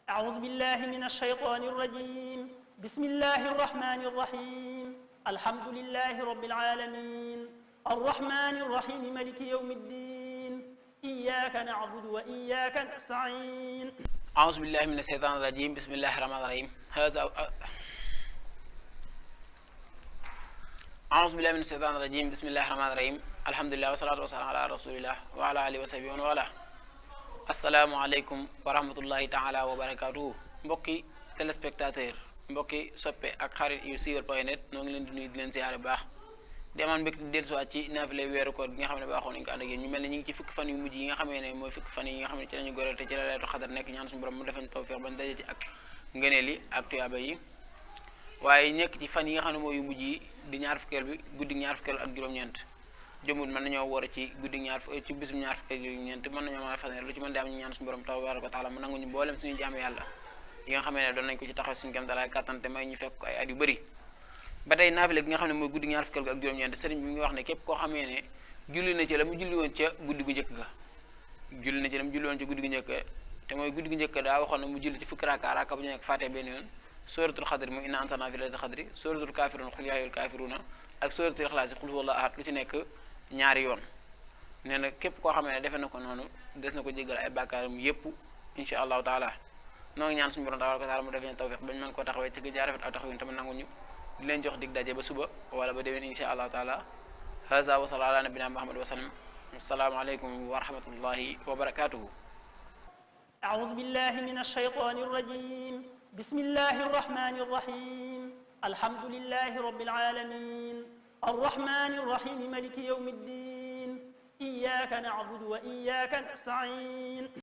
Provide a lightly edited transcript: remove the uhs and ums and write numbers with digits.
أعوذ بالله من الشيطان الرجيم بسم الله الرحمن الرحيم الحمد لله رب العالمين الرحمن الرحيم ملك يوم الدين إياك نعبد وإياك نستعين أعوذ بالله من الشيطان الرجيم بسم الله الرحمن الرحيم أعوذ بالله من الشيطان الرجيم بسم الله الرحمن الرحيم الحمد لله والصلاة والسلام على رسول الله وعلى آله وصحبه ومن والاه asalaamaaleykum wa rahmatullahi taala wa barakatuhu mbokki téléspectateur mbokki soppe ak xarit yu siiwal.net noo ngi leen di nuyu di leen siyaare baax di amaan mbégte di dellusiwaat ci naafile weeru koor gi nga xam ne baaxoon nañu ko ànd ak yéen ñu mel ne ñu ngi ci fukki fan yu mujj yi nga xamee ne mooy fukki fan yi nga xam ne ci lañu góoral te ci la laylatul xadar nekk ñaan suñu borom mu defañ tawfiq bañ daje ci ak ngëneel yi ak tuyaaba yi waaye nekk ci fan yi nga xam ne mooy yu mujj yi di ñaar fukkeel bi guddi ñaar fukkeel ak juróom-ñeent jëmul mën nañoo woor ci guddi ci bisum ñaar fukki ak ñeent mën nañoo mën a faneer lu ci mën di am ñu ñaan suñu borom tabaaraka wa taala mu nangu ñu mboolem suñu jaamu yàlla yi nga xamee ne doon nañ ko ci taxaw suñu kem dalaay kàttan te may ñu fekk ko ay at yu bëri ba tey naafile gi nga xam ne mooy guddi ñaar fukki ak juróom-ñeent sëriñ bi mi ngi wax ne képp koo xamee ne julli na ci la mu julli woon ca guddi gu njëkk ga julli na ci la mu julli woon ca guddi gu njëkk te mooy guddi gu njëkk daa waxoon ne mu julli ci fukki raaka bu ñu nekk faatee benn yoon suratul xadri mu inna anzalnaa fii laylatil xadri suratul kaafiruun xul yaa ayyuhal kaafiruuna ak suratul ixlaas xul huwallaahu ahad lu ci nekk ñaari yoon nee na képp koo xamee ne defe na ko noonu des na ko jéggal ay bàkkaaram yépp insha allahu taala noo ngi ñaan suñu borom tabaaraka wa taala mu defee tawfiq bañ mën koo taxawee ci gën a rafet aw taxawin tamit nangu ñu di leen jox dig daje ba suba wala ba déwén insha allahu taala haza wa salla ala nabina muhammad wa sallam assalaamu aleykum wa rahmatullahi wa barakatuhu أعوذ بالله من الشيطان الرجيم بسم الله الرحمن الرحيم الحمد لله رب العالمين الرحمن الرحيم ملك يوم الدين إياك نعبد وإياك نستعين